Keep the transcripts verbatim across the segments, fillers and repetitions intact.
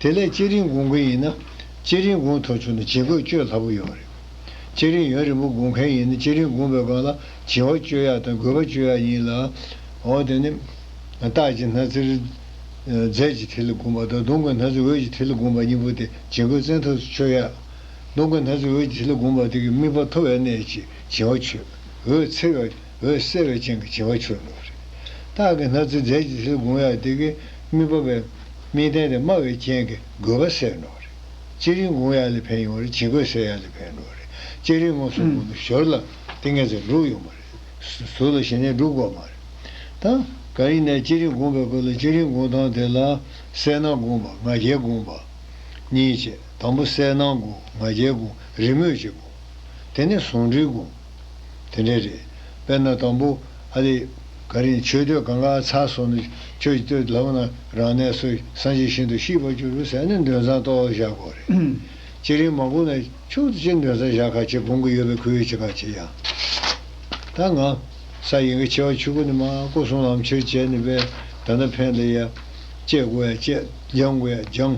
དེ་ལས་བསྐྱེད་རིམ་སྒོམ་གྱི་ཡིན་ན། བསྐྱེད་རིམ་སྒོམ་ཐུབ་བྱུང་ན་བྱིང་རྒོད་གཅོད་སླ་པོ་ཡོད་རེད། བསྐྱེད་རིམ་ཡུན་རིང་པོ་སྒོམ་མཁན་ཡིན་ན་བསྐྱེད་རིམ་སྒོམ་པའི་སྒང་ལ་བྱིང་བ་གཅོད་ཡག་དང་རྒོད་པ་གཅོད་ཡག་ཡིན་ལ། འོ་དེ་ནི། རྟགས་ཀྱི་སྣང་ཚུལ། རྫས་ཀྱི་ཐིག་ལེ་སྒོམ་པ་དང་གདོང་གི་སྣང་ཚུལ་འོད་ཀྱི་ཐིག་ལེ་སྒོམ་པ་གཉིས་པོ་དེ་བྱིང་རྒོད་བཙན་ཐབས་སུ་གཅོད་ཡག་གདོང་གི་སྣང་ཚུལ་འོད་ཀྱི་ཐིག་ལེ་སྒོམ་པ་དེ་གིས་དམིགས་པ་མཐོ་བའི་གནས་ཀྱི་བྱིང་བ་ཆོད། འོད་འཚེར་བའི་འོད་གསལ་བའི་རྐྱེན་གྱིས་བྱིང་བ་ཆོད་འགྲོ་བ་རེད། རྟགས་ཀྱི་སྣང་ཚུལ་རྫས་ཀྱི་ཐིག་ལེ་སྒོམ་ཡག་དེ་གིས་དམིགས་པ་བའི་དམིགས་རྟེན་དེ་སྨྲ་བའི་རྐྱེན་གྱིས་རྒོད་པ་སེལ་འགྲོ་བ་རེད། བསྐྱེད་རིམ་སྒོམ་ཡག་ལ་ཕན་ཡོང་བ་རེད། བྱིང་རྒོད་སེལ་ཡག་ལ་ཕན་འགྲོ་བ་རེད། བསྐྱེད་རིམ་སྒོམ་སོང་སྒོམ་དུ་ཞོར་ལ་ཏིང་ངེ་འཛིན་འགྲུབ་ཡོང་བ་རེད། ཟུར་ལ་ཞེ་ནས་འགྲུབ་དགོས་མ་རེད། ད་ག་ཡིན་ནའི་བསྐྱེད་རིམ་སྒོམ་པའི་སྐོར་ལ་བསྐྱེད་རིམ་སྒོམ་སྟངས་དེ་ལ་གསལ་སྣང་སྒོམ་པ་ང་རྒྱལ་སྒོམ་པ། གཉིས་བྱས། དང་པོ་གསལ་སྣང་སྒོམ། ང་རྒྱལ་སྒོམ། རེས་མོས་ཀྱིས་སྒོམ། དེ་ནས་ཟུང་འབྲེལ་སྒོམ། དེ་འདྲ་རེད། དཔེར་ན་དང་པོ་ཨ་ལེ། ག་རེ་ཆོས་སྟོད་གང་ག་ཚར་སོང་ནས་ཆོས་ཀྱི་སྟོད་ལབ་ན་རང་གནས་སུ་སངས་རྒྱས་ཤིན་ཏུ་ཤེས་པར་གྱུར་ཟེར་ནས་འདོན་བཟང་གཏོར་བཞག་དགོས་རེད། བསྐྱེད་རིམ་མ་སྒོམ་ན་ཆུ་ཅིག་འདོན་བཟང་བཞག་ཁ་ཆེ་སྒོམ་གྱི་ཡོད་པའི་ཁུལ་ཡོད་ཅིག་ཁ་ཆེ་ཡ། ད་ང་ས་ཡིན་གྱི་ཆེ་བ་ཆུ་གུ་ནས་མ་སྐུ་གསུང་ལམ་ཁྱེར་བྱས་ནས་པས་ད་ལྟ་ཕན་ལ་ཡ། བཅད་དགོས་ཡ་བཅད། སྦྱང་དགོས་ཡ་སྦྱང་།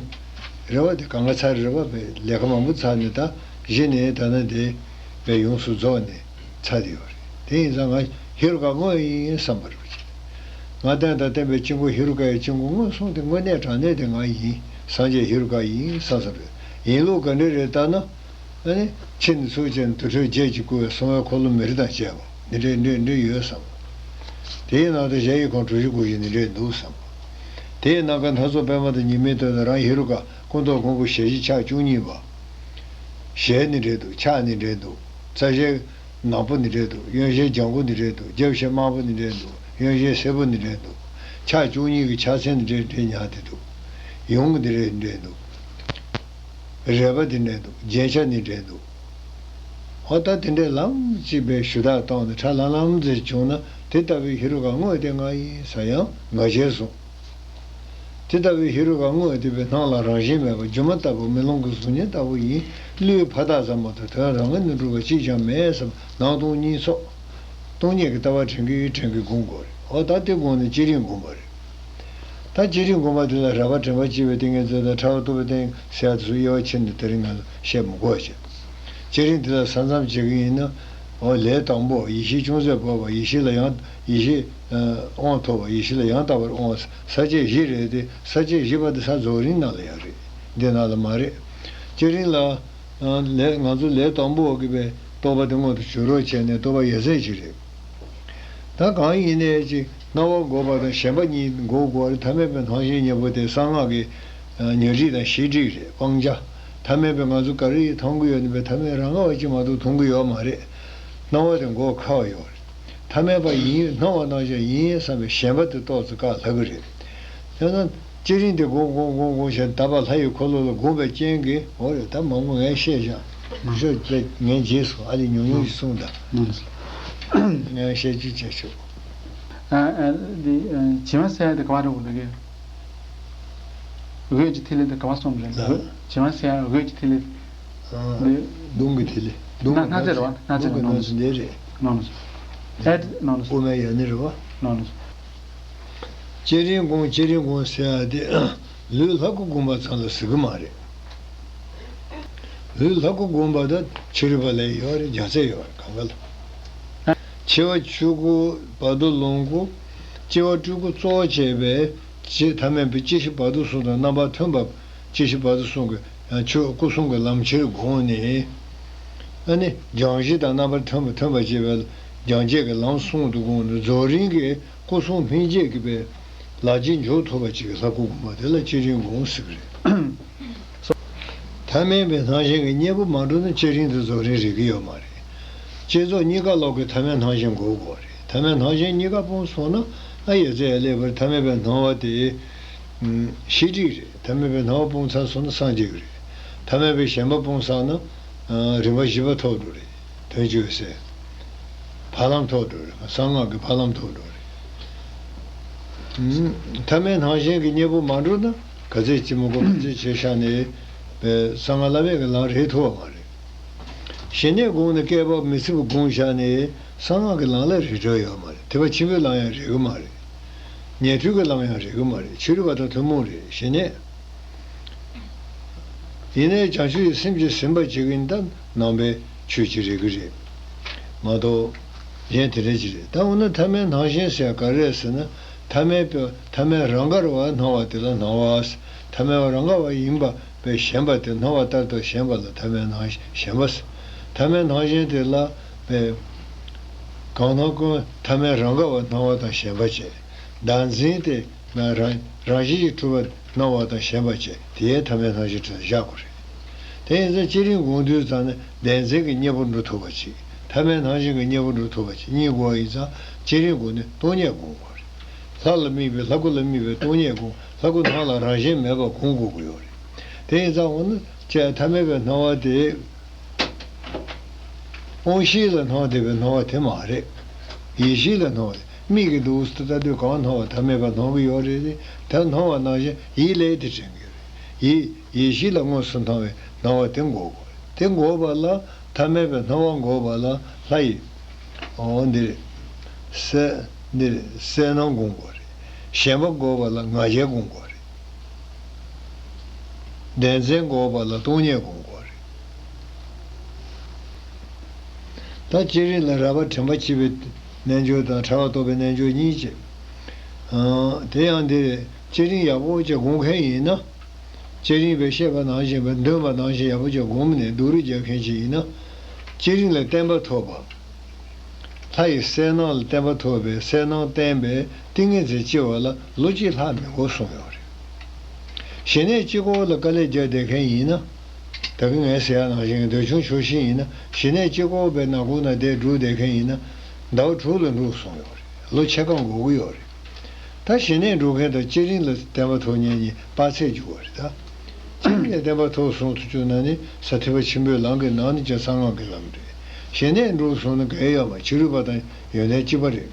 རེ་བ་དེ་གང་ག་ཚར་རེ་བ་པས་ལས་ཀ་མང་པོ་ཚར་ནས་ད་གཞི་ནས་ད་ནི་དེ་པས་ཡོངས་སུ་རྫོགས་ནས་ཚར་དེ་ཡོད་རེད། དེ་ཡིན་ཙང་ང་ཧེ་རུ་ཀ་དངོས་ཡིན་བསམ་པ་རེད་པ། ང་བསྟན་དང་བསྟན་པའི་དཀྱིལ་འཁོར་ཧེ་རུ་ཀ་ཡི་དཀྱིལ་འཁོར་མངོན་སུམ་དེ་དངོས་གནས་དྲང་གནས་དེ་ང་ཡིན། སངས་རྒྱས་ཧེ་རུ་ཀ་ཡིན་བསམ་བསམ་རེད། ཡིན་ལུགས་ག་འདྲ་རེད་ལྟ་ན། ཨ་ནི། ཕྱི་ནས་ཚུར་བཅད་ནས་དུར་ཁྲོད་བརྒྱད་ཀྱིས་བསྐོར་བའི་སྲུང་བའི་འཁོར་ལོ་མེ་རི་དང་བཅས་པ་འདི་འདྲའི་འདྲ་འདྲ་ཡོད་བསམ། དེའི་ནང་དུ་གཞལ་ཡས་ཁང་གྲུ་བཞི་སྒོ་བཞི་འདི་འདྲའི་འདུག་བསམ། དེའི་ནང་གི་སྣ་ཚོགས་པད་མ་དང་ཉི་མའི་སྟོད་དུ་རང་ཧེ་རུ་ཀ་སྐུ་མདོག་ཁོང་པོ་ཞལ་བཞི་ཕྱག་བཅུ་གཉིས་པ། ཞལ་ནི་འདྲ་འདུག་ཕྱག་ནི་འདྲ་འདུག་རྩ་ཞལ་ནག་པོ་ནི་འདྲ་འདུག་གཡོན་ཞལ་ལྗང་གུ་ནི་འདྲ་འདུག་རྒྱབ་ཞལ་དམར་པོ་ནི་འདྲ་འདུག་གཡོན་ཞལ་སེར་པོ་ནི་འདྲ་འདུག་ཕྱག་བཅུ་གཉིས་ཀྱི་ཕྱག་མཚན་ནི་འདྲ་འདྲ་ཉར་ཏེ་འདུག་ཡུངས་འདི་འདྲ་འདྲ་འདུག་རལ་པ་འདི་འདྲ་འདུག་རྒྱན་ཆ་འདི་འདྲ་འདུག་ཨོ་ད་དེ་འདྲའི་ལམ་གཅིག་པའི་ཞུ་དག་བཏང་ནས་ཁྲ་ལམ་ལམ་ཟེར་བྱུང་ན་དེ་ལྟ་བུའི་ཧེ་རུ་ཀ་དངོས་དེ་ང་ཡིན་ས་ཡང་ང་རྒྱལ་གསུངས། དེ་ལྟ་བུའི་ཧེ་རུ་ཀ་དངོས་དེ་པས་སྣང་ལ་རང་བཞིན་མེད་པ་སྒྱུ་མ་ལྟ་བུ་མེ་ལོང་གི་གཟུགས་བརྙན་ལྟ་བུ་ཡིན། བློའི་ཕ་རྟགས་ཙམ་མ་གཏོགས་དོན་རང་ངོས་ནས་གྲུབ་པ་གཅིག་ཀྱང་མེད་བསམ་སྣང་སྟོང་གཉིས་ཚོགས། སྟོང་ཉིད་ཀྱི་ལྟ་བ་དྲན་གྱིན་དྲན་གྱིན་སྒོམ་དགོས་རེད། ཨོ་ད་དེ་སྒོམ་ནས་བསྐྱེད་རིམ་སྒོམ་པ་རེད། ད་བསྐྱེད་རིམ་སྒོམ་པ་དེ་ལ་རལ་པ་དྲན་པ་སྐྱེ་བའི་ཏིང་ངེ་འཛིན་དང་ཕྲ་བ་རྟོགས་པའི་སྟེང་ཟེར་ཡག་དེ་ཚོ་དབྱེ་བ་ཕྱེ་ནས་དེ་རིང་ང་ལ་བཤད་མི་དགོས་བྱས། བསྐྱེད་རིམ་དེ་ལ་ས་མཚམས་བྱེད་ཀྱི་ཡིན་ན། འོ་ལས་དང་པོ་ཡེ་ཤེས་ཅུང་ཟད་སྤོབས་པ་ཡེ་ཤེས་ལ་ཡང་ཡེ་ཤེས་དབང་ཐོབ་པ་ཡེ་ཤེས་ལ་ཡང་དག་པར་དབང་ས་བཅད་བཞི་རེད་དེ་ས་བཅད་བཞི་པ་དེ་ས་རྫོགས་རིམ་ནང་ལ་ཡང་རེད། འདི་ནང་ལ་མ་རེད། བསྐྱེད་རིམ་ལ། ལས་ང་ཚོ་ལས་དང་པོ་གི་པའི་རྟོགས་པ་དེ་མངོན་དུ་གྱུར་རོགས་བྱས་ནས་རྟོགས་པ་ཡ་མཚན་ཞིག་རེད། ད་གང་ཡིན་ནའི་ཅིག་སྣང་བ་འགོག་པ་དང་ཞེན་པ་གཉིས་འགོག་དགོས་པ་རེད། ཐ་མལ་པའི་སྣང་ཞེན་གཉིས་པོ་དེ་གསང་སྔགས་ཀྱི་ཉོན་སྒྲིབ་དང་ཤེས་སྒྲིབ་རེད་སྤང་བྱ། ཐ་མལ་པའི་ང་ཚོ་ག་རེ་ཡིས་མཐོང་གི་ཡོད་ན་པའི་ཐ་མལ་རང་ག་བ་ཅིག་མ་གཏོགས་མཐོང་གི་ཡོད་མ་རེད། སྣང་བ་དེ་འགོག་ཁག་ཡོད་རེད། ཐ་མལ་པ་ཡིན་སྣང་བ་སྣང་བྱ་ཡིན་བསམ་པའི་ཞེན་པ་དེ་ཏོག་ཙམ་བཀག་ལྷག་གི་རེད། ཡང་ན། བསྐྱེད་རིམ་དེ་སྒོམ་སྒོམ་སྒོམ་སྒོམ་བྱས་དག་པ་ལྷ་ཡི་འཁོར་ལོ་ལ་བསྒོམས་པའི་རྐྱེན་གྱིས་འོ་རེད། ད་མང་པོ་ངས་བཤད་བཞག་ཞོ་པས་ངས་རྗེས་སུ་ཨ་ལས་ཉུང་ཉུང་ཞིག་གསུངས་དང་། ངས་བཤད་རྒྱུ་བྱས་ཆོག་ཨ་ཨ་འདི་ཨ་བྱིང་བ་སེལ་ཡ་དེ་ག་བ་རེད་འོ་ལ་གི། འོད་ཀྱི་ཐིག་ལེ་དེ་ག་བ་གསུངས་རེད། ལ། བྱིང་བ་སེལ་ཡ་འོད་ཀྱི་ཐིག་ལེ། ཨ་འདི། གདོང་གི་ཐིག་ལེ། གདོང་གི་སྣ་སྣ་རྩེ་རེད་བ། སྣ་རྩེ་གདོང་གི་རེད། སྣ་རྩེ་འདི་རེད། ནོ་ནོ། ཨེ་ནོ་ནོ། དབུ་མའི་ཡ་ནི་རེད་བ། ནོ་ནོ། བསྐྱེད་རིམ་སྒོམ་བསྐྱེད་རིམ་སྒོམ་ཟེར་ཡ་དེ་ལུས་ལྷ་སྐུ་བསྒོམ་པ་ཙམ་ལ་ཟེར་གི་མ་རེད། ལུས་ལྷ་སྐུ་བསྒོམ་པ་དང་ཕྱི་རོལ་པ་ལ་ཡོད་རེད། རྒྱ་ཚད་ཡོད་རེད་གང་ག་ལ། མཆེ་བ་ཆོས་སྐུ་བར་དོ་ལོངས་སྐུ། དཔྱལ་བ་སྤྲུལ་སྐུ་གཙོ་བོ་བྱས་པའི་ཕྱི་ཐ་མལ་པའི་སྤྱི་ཕྱི་བར་དོ་གསུམ་དང་རྣམ་པ་མཐུན་པ། སྤྱི་ཕྱི་བར་དོ་གསུམ་གྱི་ཆོས་སྐུ་གསུམ་གྱི་ལམ་ཁྱེར་དགོངས་ནས། ཨ་ནི་སྦྱང་གཞི་དང་རྣམ་པར་མཐུན་པ་མཐུན་པ་བྱས་པའི་སྦྱང་བྱེད་ཀྱི་ལམ་གསུམ་དུ་དགོངས་ནས་རྫོགས་རིམ་གྱི་སྐུ་གསུམ་སྨིན་བྱེད་ཀྱི་པའི་ལག་རྗེས་འཇུག་ཐུབ་པ་ཅིག་གི་ལྷ་སྐུ་བསྒོམ་པ་དེ་ལ་བསྐྱེད་རིམ་སྒོམ་ཟེར་གི་རེད། ཐ་མལ་པའི་སྣང་ཞེན་གྱི་གཉེན་པོ་མ་འགྲུབ་ན་བསྐྱེད་རིམ་དེ་རྫོགས་རིམ་རེག་གི་ཡོད་མ་རེད། བསྐྱེད་རྫོགས་གཉིས་ཀ་ལོག་གི་ཐ་མལ་སྣང་ཞེན་འགོག་དགོས་རེད། ཐ་མལ་སྣང་ཞེན་གཉིས་ཀ་སྤངས་སོང་ན་ཨ་ཡ་ཙེ་ཡ་ལེ་བར་ཐ་མལ་པའི་སྣང་བ་དེ། ཤེས་སྒྲིབ་རེད། ཐ་མལ་པའི་སྣང་བ་སྤངས་ཚར་སོང་ན་སངས་རྒྱས་ཀྱི་རེད། ཐ་མལ་པའི་ཞེན་པ་སྤངས་ཚར་ན། རིམ་པ་བཞི་པ་ཐོབ་འགྲོ་རེད། དོན་བཅུ་ཟེར། ཕ་ལམ་ཐོབ་འགྲོ་རེད། གསང་སྔགས་ཀྱི་ཕ་ལམ་ཐོབ་འགྲོ་རེད། ཐ་མལ་སྣང་ཞེན་གྱི་གཉེན་པོ་མ་འགྲུབ་ན་ག་ཚད་ཅི་མི་དགོས་ག་ཚད་བྱས་བཞག་ནས། གསང་སྔགས་བླ་མེད་ཀྱི་ལམ་རེག་ཐུབ་པ་མ་རེད། ཞི་གནས་སྒོམ་ནས་བསྐལ་པ་མི་ཚེ་བ་སྒོམ་བཞག་ནས་གསང་སྔགས་ཀྱི་ལམ་ལ་རེག་འགྲོ་ཡོད་མ་རེད། ཐེག་པ་ཆེན་པོའི་ལམ་ཡང་རེག་གི་མ་རེད། ཉན་ཐོས་ཀྱི་ལམ་ཡང་རེག་གི་མ་རེད། ཕྱི་རོལ་པ་དང་ཐུན་མོང་རེད། ཞི་གནས། ཡིན་ནའི་བྱང་ཆུབ་ཀྱི་སེམས་ཀྱིས་ཟིན་པ་བྱེད་ཀྱི་ཡིན་ད་ནང་པའི་ཆོས་ཅིག་རེད་གི་རེད་མ་གཏོགས། གཞན་དེ་འདྲ་ཅིག་རེད། ད་འོ་ན་ཐ་མལ་སྣང་ཞེན་ཟེར་ག་རེ་རེད་ཟེར་ན། ཐ་མལ་པའི་ཐ་མལ་རང་དགར་བ་སྣང་བ་དེ་ལ་སྣང་བ་ཟེར། ཐ་མལ་པ་རང་དགར་བ་ཡིན་པ་པའི་ཞེན་པ་དེ་སྣང་བ་ལྟར་དུ་ཞེན་པ་ལ་ཐ་མལ་སྣང་ཞེན་པ་ཟེར། ཐ་མལ་སྣང་ཞེན་དེ་ལ་པའི་གང་སྣང་ཀུན་ཐ་མལ་རང་དགར་བ་སྣང་བ་དང་ཞེན་པ་བཅས། བདག་འཛིན་དེ་ན་རང་རང་བཞིན་གྱིས་གྲུབ་པ་སྣང་བ་དང་ཞེན་པ་བཅས་དེ་ཡང་ཐ་མལ་སྣང་ཞེན་ཁྲོད་དུ་བཞག་དགོས་རེད། དེ་ཡིན་ཙང་བསྐྱེད་རིམ་སྒོམ་དུས་ཙང་ནས་བདེན་འཛིན་གྱི་གཉེན་པོ་འགྲོ་ཐུབ་པ་ཅིག་ཐ་མལ་སྣང་ཞེན་གྱི་གཉེན་པོ་འགྲོ་ཐུབ་པ་ཅིག་གཉིས་དགོས་པ་ཡིན་ཙང་བསྐྱེད་རིམ་སྒོམ་ནས་སྟོང་ཉིད་སྒོམ་དགོས་རེད། ལྷ་ལ་དམིགས་པའི་ལྷ་སྐུ་ལ་དམིགས་པའི་སྟོང་ཉིད་སྒོམ། ལྷ་སྐུ་སྣང་ལ་རང་བཞིན་མེད་པར་སྒོམ་དགོས་ཀྱི་ཡོད་རེད། དེ་ཡིན་ཙང་འོ་ན་ཅེས་ཐ་མལ་པའི་སྣང་བ་དེ། དབང་ཤེས་ལ་སྣང་བསྡད་པའི་སྣང་བ་དེ་མ་རེད། ཡིད་ཤེས་ལ་སྣང་བ་རེད། མིག་གིས་འདུག་སེ་ལྟ་དུས་གང་སྣང་བ་ཐ་མལ་པ་སྣང་གི་ཡོད་རེད་དེ། ད་སྣང་བ་སྣང་ཞེན་ཡིད་ལས་དེ་དྲན་གྱི་ཡོད་རེད། ཡིད་ཡིད་ཤེས་ལ་དངོས་སུ་སྣང་བའི་སྣང་བ་དེ་འགོག་དགོས་རེད། དེ་འགོག་པ་ལ་ཐ་མལ་པའི་སྣང་བ་འགོག་པ་ལ་ལྷ་ཡི། འོ་འདི་རེད། གསལ་འདི་རེད། གསལ་སྣང་སྒོམ་དགོས་རེད། ཞེན་པ་འགོག་པ་ལ་ང་རྒྱལ་སྒོམ་དགོས་རེད། བདེན་འཛིན་འགོག་པ་ལ་སྟོང་ཉིད་སྒོམ་དགོས་རེད། ད་བསྐྱེད་རིམ་ལ་རགས་པ་དྲན་པ་བསྐྱེད་པའི་རྣལ་འབྱོར་དང་ཕྲ་བ་རྟོགས་པའི་རྣལ་འབྱོར་གཉིས་བྱེད། ཨང་། དེ་ཡང་འདིར་བསྐྱེད་རིམ་ཡག་པོ་ཅིག་སྒོམ་མཁན་ཡིན་ན། བསྐྱེད་རིམ་པས་བཤད་པ་ནང་བཞིན་པའི་འདོན་པ་ནང་བཞིན་ཡག་པོ་ཅིག་སྒོམ་ནས་སྡུག་རུས་རྒྱག་མཁན་ཅིག་ཡིན་ན། བསྐྱེད་རིམ་ལ་བརྟན་པ་ཐོབ་པ། ལྷ་ཡི་གསལ་སྣང་ལ་བརྟན་པ་ཐོབ་པས་གསལ་སྣང་བརྟན་པས་ཏིང་ངེ་འཛིན་སྐྱེ་བ་ལ་ལོ་གཅིག་ལྷག་མི་འགོར་གསུངས་ཡོད་རེད། ཞི་གནས་གཅིག་པོ་ལ་དཀའ་ལས་རྒྱག་བསྡད་མཁན་ཡིན་ན། ད་གིན་ངས་ཟེར་ཡག་ནང་བཞིན་འདོད་ཆུང་ཆོག་ཤེས་ཡིན་ན་ཞི་གནས་གཅིག་པོ་པའི་ནང་ཁུག་ན་བསྡད་འགྲོ་བསྡད་མཁན་ཡིན་ན། ཟླ་བ་དྲུག་ལ་འགྲོ་གསུངས་ཡོད་རེད། ལོ་ཕྱེད་ཀ་འགོར་གི་ཡོད་རེད། ད་ཞི་གནས་འགྲོ་མཁན་དང་བསྐྱེད་རིམ་ལ་བརྟན་པ་ཐོབ་མཁན་གཉིས་དཔག་ཚད་འགྱུར་བ་རེད་ད། བསྐྱེད་རིམ་ལ་བརྟན་པ་ཐོབ་སོང་ཐུབ་བཅུག་ན་ནི་ས་ཐེག་པ་ཆེན་པོའི་ལམ་གྱི་ནང་ནས་ཀྱང་གསང་སྔགས་ཀྱི་ལམ་རེད། ཞི་གནས་འགྲོ་སོང་ན་འགལ་ཡོད་མ་རེད། ཕྱི་རོལ་པ་དང་ཡོན་ཏན་གཅིག་པ་རེད།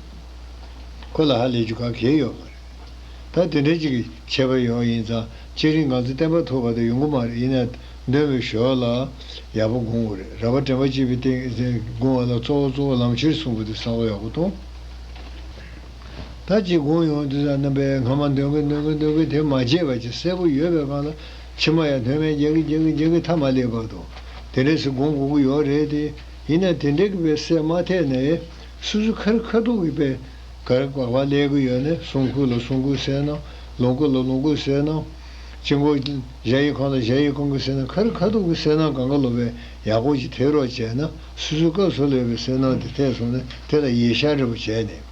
ཁོ་ལ་ཧ་ལས་རྒྱུ་ག་གེ་ཡོད་མ་རེད། ད་དེ་འདྲའི་ཅིག་གི་ཁྱད་པར་ཡོད་ཡིན་ཙང་བསྐྱེད་རིམ་ང་ཚོ་བརྟན་པ་ཐོབ་པ་དེ་ཡོང་གི་མ་རེད། ཡིན་ན་འདོན་པའི་ཞོར་ལ་ཡག་པོ་སྒོམ་དགོས་རེད། རགས་པ་དྲན་པ་བསྐྱེད་པའི་སྟེང་སྒོམ་པ་ལ་གཙོ་བོ་གཙོ་བོ་ལམ་ཁྱེར་གསུངས་པ་དེ་བསམ་བློ་ཡག་པོ་གཏོང་། ད་ཅིག་སྒོམ་ཡོང་དུས་ཙམ་རྣམ་པའི་སྔ་མ་འདོན་གི་འདོན་གི་འདོན་གི་དེ་མ་བརྗེད་པ་ཅིག་གསལ་པོ་ཡོད་པའི་སྒང་ལ་ཕྱི་མ་ཡང་འདོན་མེད་རྒྱག་གི་རྒྱག་གི་རྒྱག་གི་མཐའ་མ་སླེབས་བར་དུ་དེ་འདྲས་སུ་སྒོམ་དགོས་ཀྱི་ཡོད་རེད་དེ། ཡིན་ན་དེ་འདྲས་ཀྱི་པའི་སེམས་མ་ཐེག་ནས་སོ་སོ་ཁ་རི་ཁ་ཐུག་གི་པའི་ག་རེ་སྦག་སྦག་སླེབས་ཀྱི་ཡོད་ནས་གསུང་སྐུ་ལ་གསུང་སྐུ་གསལ་སྣང་། ལོངས་སྐུ་ལ་ལོངས་སྐུ་གསལ་སྣང་། དཀྱིལ་འཁོར་གཞལ་ཡས་ཁང་ལ་གཞལ་ཡས་ཁང་གི་གསལ་སྣང་། ཁ་རི་ཁ་ཐུག་གི་གསལ་སྣང་གང་ག་ལོ་བས་ཡག་པོ་ཅིག་ཐེག་རོགས་བྱས་ན་སོ་སོའི་སྐབས་སུ་སླེབས་པའི་གསལ་སྣང་དེ་ཐེག་སོང་ན་དེ་ལ་ཡིད་ཤར་འདྲ་པོ་བྱས་ནས།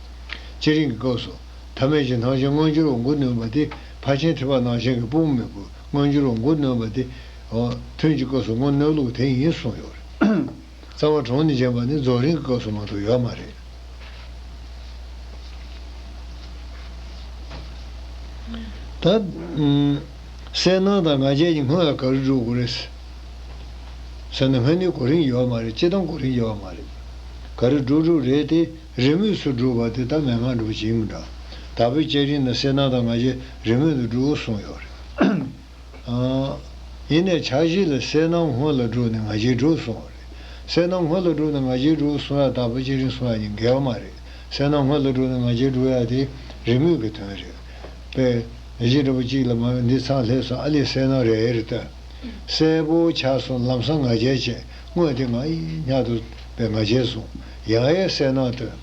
བསྐྱེད་རིམ་གྱི་སྐབས་སུ་ཐ་མལ་གྱི་སྣང་ཞེན་མངོན་གྱུར་བ་མགོ་གནོན་པ་དེ་ཕར་ཕྱིན་ཐེག་པ་ནང་བཞིན་གྱི་དཔུང་མི་དགོས། མངོན་གྱུར་བ་མགོ་གནོན་པ་དེ་ཐུན་གྱི་སྐབས་སུ་མགོ་གནོན་ལུགས་དེ་ཡིན་གསུངས་ཡོད་རེད། རྩ་བ་དྲུངས་ནས་བྱས་པ་ནི་རྫོགས་རིམ་གྱི་སྐབས་སུ་མ་གཏོགས་ཡོད་མ་རེད། ད་ཨུམ། གསལ་སྣང་དང་ང་རྒྱལ་གྱི་སྔོན་ལ་ག་རེ་སྒྲུབ་དགོས་རེད་ཟེར་ན། སྔ་ནུས་གོ་རིམ་ཡོད་མ་རེད། སྤྱིར་བཏང་གོ་རིམ་ཡོད་མ་རེད། ག་རེ་སྒྲུབ་སྒྲུབ་རེད་དེ། རེས་མོས་སུ་སྒྲུབ་པ་དེ་ད་མན་ངག་འགྲུབ་ཅིག་མི་འདྲ། དྭགས་པོའི་བསྐྱེད་རིམ་ནི་གསལ་སྣང་དང་ང་རྒྱལ་རེས་མོས་སུ་སྒྲུབ་གསུངས་ཡོད་རེད། ཨ། ཡིན་ནའི་ཕྱག་བཞེས་ལ་གསལ་སྣང་སྔོན་ལ་སྒྲུབ་ནས་ང་རྒྱལ་སྒྲུབ་གསུངས་པ་རེད། གསལ་སྣང་སྔོན་ལ་སྒྲུབ་ནས་ང་རྒྱལ་སྒྲུབ་གསུང་ཡ་དྭགས་པོ་བསྐྱེད་རིམ་གསུང་ཡ་གཉིས་འགལ་བ་མ་རེད། གསལ་སྣང་སྔོན་ལ་སྒྲུབ་ནས་ང་རྒྱལ་སྒྲུབ་ཡ་དེ་རེས་མོས་ཀྱི་དོན་རེད། པས་གཞི་འདྲ་པོ་གཅིག་ལ་མ་འདི་ཚང་ལྷས་སོ་ཨ་ལས་གསལ་སྣང་རེ་རེ་སྟོན། གསལ་པོ་ཆགས་སོང་ལམ་སང་ང་རྒྱལ་བྱས་སྔོན་དེ་ང་ཡི་སྙག་ཏུ་པའི་ང་རྒྱལ་བཟུང་ཡང་ཡང་གསལ་སྣང་སྟོན།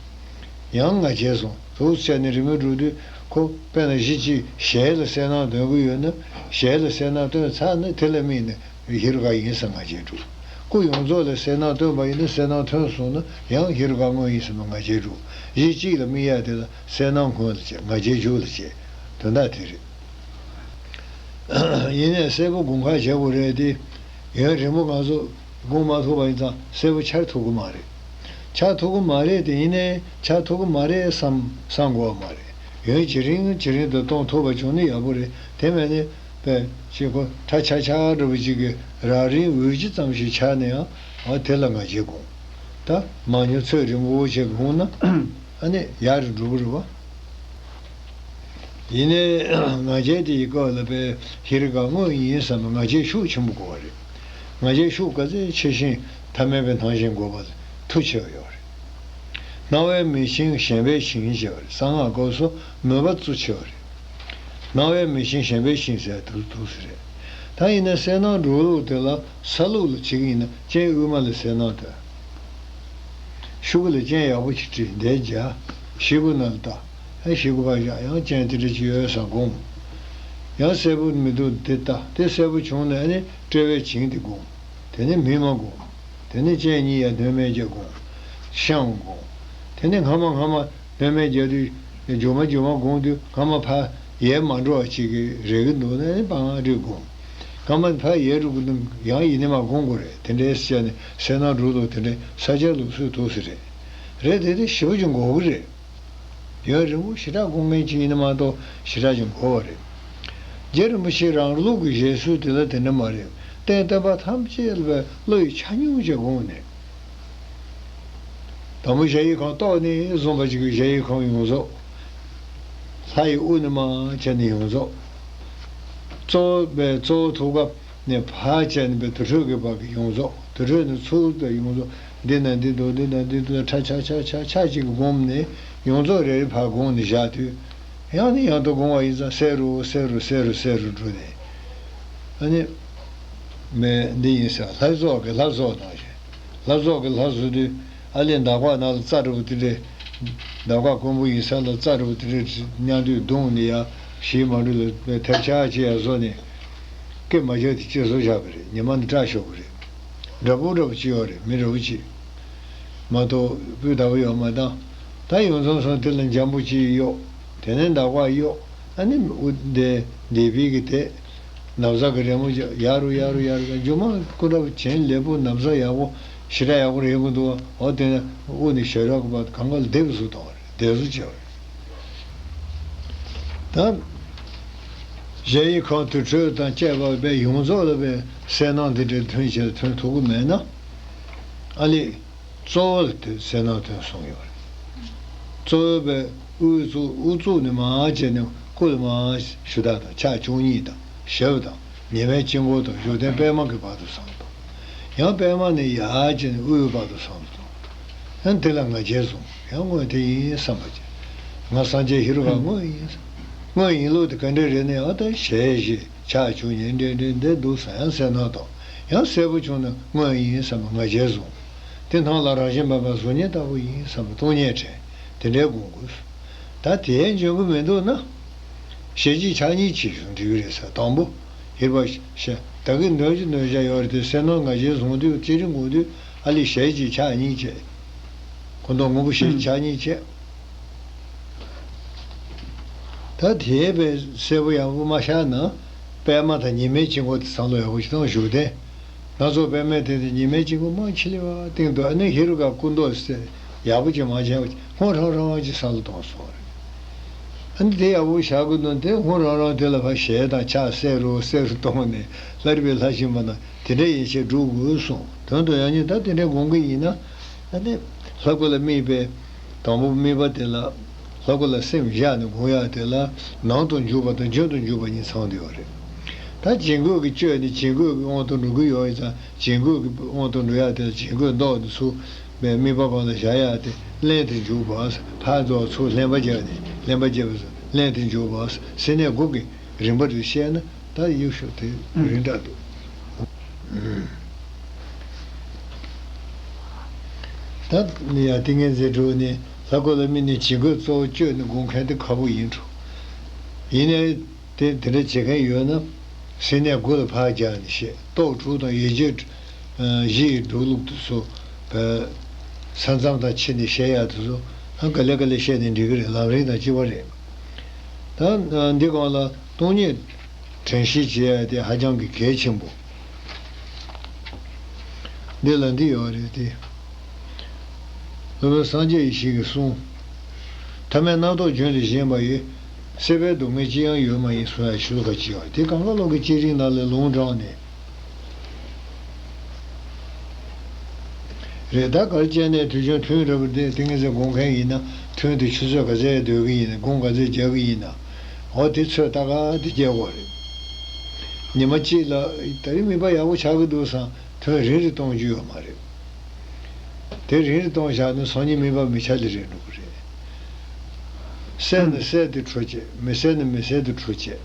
ཡང་ང་རྒྱལ་བཟུང་དུ་བྱས་ནས་རེས་མོས་སྒྲུབ་དུས་ཁོ་དཔེར་ན་གཞི་གཅིག་ཞལ་ལ་གསལ་སྣང་སྟོན་གྱི་ཡོད་ན་ཞལ་ལ་གསལ་སྣང་སྟོན་ཚར་ན་དེ་ལ་དམིགས་ནས་ཧེ་རུ་ཀ་ཡིན་ཟེར་ང་རྒྱལ་སྒྲུབ། སྐུ་ཡོངས་རྫོགས་ལ་གསལ་སྣང་སྟོན་པ་ཡིན་ན་གསལ་སྣང་ཐོན་སོང་ན་ཡང་ཧེ་རུ་ཀ་དངོས་ཡིན་ཟེར་ནས་ང་རྒྱལ་སྒྲུབ། གཞི་གཅིག་ལ་དམིགས་ཡ་དེ་ལ་གསལ་སྣང་སྔོན་ལ་བྱས་ང་རྒྱལ་མཇུག་ལ་བྱས། དོན་དག་དེ་རེད། ཡིན་ནའི་གསལ་པོ་དགོངས་ཁ་བྱེད་དགོས་རེད་དེ། ཡུན་རིང་པོ་ང་ཚོ་སྒོམ་མ་ཐུབ་པ་ཡིན་ཙང་གསལ་པོ་འཆར་ཐུབ་ཀྱི་མ་རེད། འཆར་ཐུབ་ཀྱི་མ་རེད་དེ། ཡིན་ནའི་འཆར་ཐུབ་ཀྱི་མ་རེད་བསམ་བསམ་དགོས་པ་མ་རེད། ཡུན་ཇེ་རིང་ཇེ་རིང་དུ་གཏོང་ཐུབ་པ་བྱུང་ན་ཡག་པོ་རེད། དེ་མེད་ནའི་པས་ཅིག་གོ་ཁྲ་ཆག་ཆག་འདྲ་པོ་ཅིག་གི་རང་རིང་འོད་གཞི་ཙམ་ཞིག་འཆར་ནའང་ཨ་དེ་ལ་ང་རྒྱལ་སྒོམ། ད་མང་ཉུང་ཚོད་རིང་པོ་ཞིག་སྒོམ་ན་ཨ་ནི་ཡག་རུ་འགྲོ་གི་རེད་བ། ཡིན་ནའི་ང་རྒྱལ་དེ་ཡི་སྐབས་ལ་པའི་ཧེ་རུ་ཀ་དངོས་ཡིན་བསམ་པའི་ང་རྒྱལ་ཤུགས་ཆེན་པོ་དགོས་པ་རེད། ང་རྒྱལ་ཤུགས་ག་ཚད་ཆེ་ཞིང་ཐ་མལ་པའི་སྣང་ཞེན་འགོག་པ་ལ་མཐུ་ཆེ་བ་ཡོད་རེད། སྣང་བས་མི་འཆིང་ཞེན་པས་འཆིང་ཞེས་པ་རེད། གསང་སྔགས་སྐབས་སུ་མོས་པ་གཙོ་ཆེ་བ་རེད། སྣང་བས་མི་འཆིང་ཞེན་པས་འཆིང་ཟེར་དུ་འདུག་ཟེར་རེད། ད་ཡིན་ན་གསལ་སྣང་འགྲོ་ལུགས་དེ་ལ་ས་ལུགས་ལ་བྱེད་ཀྱི་ཡིན་ན་སྤྱན་དབུས་མ་ལ་གསལ་སྣང་སྟོན། ཤོག་གུ་ལ་སྤྱན་ཡག་པོ་ཅིག་བྲིས་འདིར་སྦྱར། ཞེ་གུ་ན་ལ་ལྟ། ཨེ་ཞེ་གུ་ཕར་བཞག། ཡང་སྤྱན་དེ་འདྲ་ཅིག་ཡོད་བསམ་བསྒོམ། ཡང་གསལ་པོ་མི་འདུག་དེ་ལྟ། དེ་གསལ་པོ་བྱུང་ནས་ཨ་ནི་དཔྲལ་བའི་བྱིངས་དེ་བསྒོམ། དེ་ནས་སྨིན་མ་བསྒོམ། དེ་ནས་སྤྱན་གཉིས་ཡར་སྡོད་མལ་བརྒྱབ་བསྒོམ། བཤམས་བསྒོམ། དེ་ནས་སྔ་མ་སྔ་མ་སྡོད་མལ་བརྒྱབ་དུས་མཇུག་མ་མཇུག་མ་བསྒོམ་དུས་སྔ་མ་ཕར་ཡལ་མ་འགྲོ་བ་ཅིག་གི་རེ་གི་འདུག་ན་ཨ་ནི་པང་ཨ་རི་བསྒོམ། སྔ་མ་ཕར་ཡལ་འགྲོ་གི་འདུག་ཡང་ཡིན་ནི་མ་བསྒོམ་དགོས་རེད། དེ་འདྲའི་བཤད་ནས་གསལ་སྣང་འགྲོ་ལུགས་དེ་འདྲའི་ས་སྐྱ་ལུགས་སྲོལ་འདུག་ཟེར་རེད། རེད་དེ་དེ་ཞེ་པོ་ཅིག་འགོར་གི་རེད། ཡུན་རིང་པོ་ཞེ་དྲག་སྒོམ་མཁན་ཅིག་ཡིན་ན་མ་གཏོགས་ཞེ་དྲག་ཅིག་འགོར་བ་རེད། རྗེ་རིན་པོ་ཆེ་རང་ལུགས་ཀྱི་བཞེད་སྲོལ་དེ་ལ་དེ་འདྲ་མ་རེད། རྟེན་བརྟེན་པ་ཐམས་ཅད་ལ་བློ་ཡི་ཆ་སྙོམས་བྱས་བསྒོམས་ནས། དང་པོ་གཞལ་ཡས་ཁང་ཐོག་ནས་བཟུང་བ་ཅིག་གི་གཞལ་ཡས་ཁང་ཡོངས་རྫོགས། ལྷ་ཡི་དབུ་ནས་མར་བྱས་ནས་ཡོངས་རྫོགས། གཙོ་བོ་པའི་གཙོ་བོ་ཐུགས་ཀ་ནས་ཕར་བྱས་ནས་པའི་དུར་ཁྲོད་ཀྱི་བར་གྱི་ཡོངས་རྫོགས། དུར་ཁྲོད་ནས་ཚུར་དུ་ཡོངས་རྫོགས། འདི་ན་འདི་འདུག་འདི་ན་འདི་འདུག་ཁྲ་ཁྲ་ཁྲ་ཁྲ་ཁྲ་ཅིག་གིས་བསྒོམས་ནས་ཡོངས་རྫོགས་རེ་རེ་ཕར་བསྒོམས་ནས་བཞག་དུས། ཡང་ནས་ཡང་དུ་བསྒོམ་པ་ཡིན་ཙང་གསལ་རུ་གསལ་རུ་གསལ་རུ་གསལ་རུ་འགྲོ་ནས། ཨ་ནི། མེད་འདི་ཡིན་ཟེར། ལྷ་ཚོགས་ཀྱིས་ལྷ་བཟོ་བཏང་ཞིང་། ལྷ་ཚོགས་ཀྱིས་ལྷ་བཟོ་དུས་ཨ་ལས་འདག་པ་ནང་ལ་རྩྭ་འདྲ་པོ་དེ་འདྲས། འདག་པ་དཀོན་པོ་ཡིན་ས་ལ་རྩྭ་འདྲ་པོ་དེ་འདྲས་མཉམ་དུ་བརྡུངས་ནས་ཡར་ཞིག་མ་འགྲོ་ལ་ཐལ་ཆ་ཅིག་ཡར་བཟོ་ནས། སྐེ་མ་བཅག་དེ་ཅིག་བཟོ་བཞག་པ་རེད། ཉི་མ་ནི་སྐྲག་ཤོར་གི་རེད། འདྲ་པོ་འདྲ་པོ་ཅིག་ཡོད་རེད། མི་འདྲ་པོ་ཅིག་མ་གཏོགས་སྤུས་དག་པོ་ཡོད་མ་བཏང་། ད་ཡོངས་རྫོགས་སོང་དེ་ལ་འཇམ་པོ་ཅིག་གཡོགས། དེ་ནས་འདག་པ་གཡོགས། ཨ་ནི་དབུ་འདི་འདི་བི་གི་དེ། ན་བཟའ་གི་རི་མོ་ཅིག་ཡར་རུ་ཡར་རུ་ཡར་རུ་མཇུག་མ་སྐུ་འདྲ་བྱིན་ལེ་པོ་ན་བཟའ་ཡག་པོ་ཞེ་དྲག་ཡག་པོ་རེད་གི་འདུག་འོ་དེ་ནས་དབུ་ནས་ཞབས་ར་གི་བར་གང་ག་ལ་ལྡེབ་བཟོ་བཏང་བ་རེད། ལྡེབ་བཟོ་བྱས་པ་རེད། ད་གཞལ་ཡས་ཁང་དུར་ཁྲོད་དང་བཅས་པ་པའི་ཡོངས་རྫོགས་ལ་པའི་གསལ་སྣང་དེ་འདྲའི་ཐོན་བྱས་ཐོན་ཐུབ་ཀྱི་མེད་ན། ཨ་ལས། གཙོ་བོ་ལ་དེ་གསལ་སྣང་དོན་གསུངས་ཡོད་རེད། གཙོ་བོ་པའི་དབུའི་གཙུག་དབུ་གཙུག་ནས་མར་བྱས་ནས་སྐུ་ལ་མར་ཞུ་དག་དང་ཕྱག་བཅུ་གཉིས་དང་ཞབས་དང་ཉི་མའི་དཀྱིལ་འཁོར་དང་བཞུགས་གདན་པད་མ་གི་བར་དུ་བསམ་དང་། ཡང་པད་མ་ནས་ཡར་བྱས་ནས་དབུའི་བར་དུ་བསམ་དང་། ཡང་དེ་ལ་ང་རྒྱལ་བཟུང་ཡང་དངོས་དེ་ཡིན་བསམ་པ་ཅིག་ང་སངས་རྒྱས་ཧེ་རུ་ཀ་དངོས་ཡིན་བསམ། དངོས་ཡིན་ལུགས་དེ་ག་འདྲ་རེད་ན་ཡང་ད་ཞལ་བཞེས་ཕྱག་བཅུ་གཉིས་འདྲེ་འདྲེ་འདྲེ་འདུག་བསམ་ཡང་གསལ་སྣང་དང་ཡང་གསལ་པོ་བྱུང་ན་དངོས་ཡིན་བསམ་པ་ང་རྒྱལ་བཟུང་། དེ་སྣང་ལ་རང་བཞིན་མེད་པར་གཟུགས་བརྙན་ལྟ་བུ་ཡིན་བསམ་པ་སྟོང་ཉིད་དྲན། དེ་འདྲའི་སྒོམ་དགོས། ད་དེའི་འཇོན་གྱི་མི་འདུག་ན། ཞལ་གཅིག་ཕྱག་གཉིས་བྱེད་ཞུ་འགྲིག་གི་རེད་ཟེར། དང་པོ། ཧེ་བ་ཤ། ད་གིན་འདོན་གྱི་འདོན་བྱ་ཡོད་རེད་དེ་སེམས་ནང་ང་རྒྱལ་བཟུང་དུས་ཅི་རིང་དགོངས་དུས་ཨ་ལས་ཞལ་གཅིག་ཕྱག་གཉིས་བྱེད། ཁོ་ཐག་སྔོན་པོ་ཞལ་གཅིག་ཕྱག་གཉིས་བྱེད། ད་དེའི་པའི་གསལ་པོ་ཡག་པོ་མ་ཤར་ན། པད་མ་དང་ཉི་མའི་དཀྱིལ་འཁོར་དེ་བསམ་བློ་ཡག་པོ་ཞིག་བཏང་བཞུགས་གདན། སྣ་ཚོགས་པད་མའི་སྟེང་དུ་ཉི་མའི་དཀྱིལ་འཁོར་མང་ཆེ་ལེ་བ་སྟེང་དུ་ཨ་ནི་ཧེ་རུ་ཀ་སྐུ་མདོག་གསལ་ཡག་པོ་ཅིག་མ་མཇལ་བ་ཅིག་སྔོ་ཧྲང་ཧྲང་ཅིག་བསམ་བློ་གཏོང་སོང་རེད། ཨ་ནི་དེ་ཡག་པོ་བཞག་དགོས་དོན་དེ་སྔོ་ཧྲང་ཧྲང་དེ་ལ་ཕར་ཞལ་དང་ཕྱག་གསལ་རུ་གསལ་རུ་གཏོང་ནས་ལྷ་རིས་པའི་ལྷ་བཞིན་པ་ན་དེ་འདྲ་ཡན་ཆད་འགྲུབ་དགོས་གསུངས། དོན་དུ་ཡང་ཉིད་ད་དེ་འདྲའི་དགོངས་ཀྱི་ཡིན་ན། ཨ་ནི་ལྷ་སྐུ་ལ་དམིགས་པའི་དང་པོ་དམིགས་པ་དེ་ལ། ལྷ་སྐུ་ལ་སེམས་བཞག་ནས་སྒོམ་ཡག་དེ་ལ་ནང་དུ་འཇུག་པ་དང་རྒྱུན་དུ་འཇུག་པ་གཉིས་ཚང་བསྡད་ཡོད་རེད། ད་བྱིང་རྒོད་ཀྱི་སྤྱོད་ནི་བྱིང་རྒོད་ཀྱི་དབང་དུ་འགྲོ་གི་ཡོད་ཡིན་ཙང་བྱིང་རྒོད་ཀྱི་དབང་དུ་འགྲོ་ཡག་དེ་ལ་བྱིང་རྒོད་བཟློག་ནས་ཚུར་དམིགས་པ་གང་ལ་བཞག་ཡག་དེ་ལྷན་དུ་འཇུག་པ། ཕར་རྫོགས་ཚུར་ལྷན་པ་བརྒྱབ་ནས་ལྷན་པ་བརྒྱབ་པ་ལྷན་དུ་འཇུག་པ། སེམས་གནས་དགུ་གི་རིམ་པ་རེ་བཤད་ན་ད་ཡག་ཤོས་དེ་རིང་དྲགས་འདུག་ད་ནི་ཡང་ཏིང་ངེ་འཛིན་དྲུག་ནི་ལྷ་སྐུ་ལ་དམིགས་ནས་བྱིང་རྒོད་གཙོ་བོ་བཅོས་ནས་སྒོམ་མཁན་དེ་ཁག་པོ་ཡིན་འགྲོ། ཡིན་ནའི་དེ་དེ་འདྲ་བྱེད་མཁན་ཡོད་ན། སེམས་གནས་དགུ་ལ་ཕར་རྒྱག་ནས་བཤད། རྟོག་དྲུག་དང་ཡིད་དཔྱོད་བཞི་ཡི་འགྲོ་ལུགས་དེ་ཚོ། ས་མཚམས་དང་ཕྱེ་ནས་བཤད་ཡག་དེ་ཚོ་ཨ་ག་ལེ་ག་ལེ་བཤད་ནས་འགྲིག་གི་རེད། ལམ་རིམ་དང་གཅིག་པ་རེད། ད་འདི་སྒང་ལ་སྟོང་ཉིད་དྲན་ཤེས་བྱེད་ཡ་དེ་ཧ་ཅང་གི་གལ་ཆེན་པོ། འདི་ལ་འདི་ཡོད་རེད་དེ། སློབ་དཔོན་སངས་རྒྱས་ཡེ་ཤེས་ཀྱིས་གསུངས། ཐ་མལ་རྣམ་རྟོག་རྒྱུན་དུ་ཞེན་པ་ཡིས། སྲེད་པའི་སྡུག་བསྔལ་ཅི་ཡང་ཡོད་མ་ཡིན་གསུང་ཡ་ཆོས་ལུགས་ཁ་ཅིག་ཡོད་དེ་གང་ག་ལོག་གི་བསྐྱེད་རིམ་ནང་ལས་ལུང་དྲངས་ནས། རེད། ད་ག་རེ་བྱས་ནས་དུས་རྒྱུན་ཐུན་རེ་བར་དེ་ཏིང་ངེ་འཛིན་སྒོམ་མཁན་ཡིན་ན་ཐུན་དེ་ཆུ་ཚོད་ག་ཚད་སྡོད་ཀྱི་ཡིན་ན་སྒོམ་ག་ཚད་རྒྱག་གི་ཡིན་ན། འོ་དེ་ཚོད་ལྟ་ག་དེ་རྒྱག་དགོས་རེད། ཉི་མ་གཅིག་ལ་ད་རེས་དམིགས་པ་ཡག་པོ་ཆགས་ཀྱི་འདུག་བསམ་ཐུན་རེ་རེ་གཏོང་རྒྱུ་ཡོད་མ་རེད། དེ་རེ་རེ་གཏོང་བཞག་ན་སང་ཉིན་དམིགས་པ་མི་ཆགས་ལེ་རེད་འགྲོ་གི་རེད། གསལ་ན་གསལ་དེ་འཕྲོ་བཅད། མི་གསལ་ན་མི་གསལ་དེ་འཕྲོ་བཅད།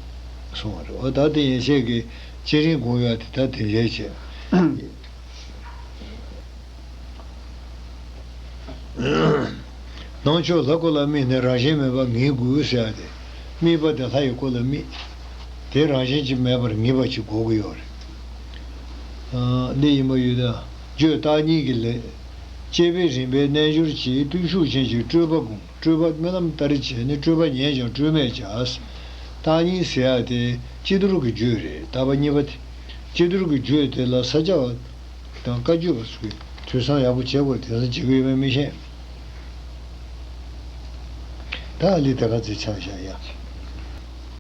གསུང་བ་རེད། འོ་ད་དེ་ཡན་ཆད་ཀྱི་ བྱེད། བྱེད་རིང་དགོངས་ཡོད་དེ་ད་དེ་འདྲའི་བྱེད། སྣང་ཕྱོགས་ལྷ་སྐུ་ལ་དམིགས་ནས་རང་བཞིན་མེད་པ་ངེས་དགོས་ཟེར་ཡ་དེ། དམིགས་པ་དེ་ལྷ་ཡི་སྐུ་ལ་དམིགས། དེ་རང་བཞིན་གྱིས་མེད་པར་ངེས་པ་ཅིག་དགོས་ཀྱི་ཡོད་རེད། ཨ། འདི་ཡིན་པ་ཡོད་ད། བརྗོད་བརྟག་གཉིས་ཀྱི་ལས། བསྐྱེད་པའི་རིམ་པའི་རྣལ་འབྱོར་གྱིས་བརྟུལ་ཞུགས་ཅན་གྱི་སྤྲོས་པ་བསྒོམ། སྤྲོས་པ་སྨོན་ལམ་ལྟར་བྱས་ནས་སྤྲོས་པ་ཉེས་ཀྱང་སྤྲོས་མེད་བྱ། བརྟག་གཉིས་ཟེར་ཡ་དེ་སྤྱི་དོར་གྱི་རྒྱུད་རེད། བརྟག་པ་གཉིས་པ་དེ། སྤྱི་དོར་གྱི་རྒྱུད་དེ་ལ་ས་སྐྱ་པ་དང་བཀའ་བརྒྱུད་པ་ཚོས་ཐོས་བསམ་ཡག་པོ་བྱེད་དགོས། དེང་སང་བྱེད་ཀྱི་ཡོད་མེད་མི་ཤེས། ད་ཨ་ལི་དེ་ག་ཚོད་ཆགས་བཞག་ཡ།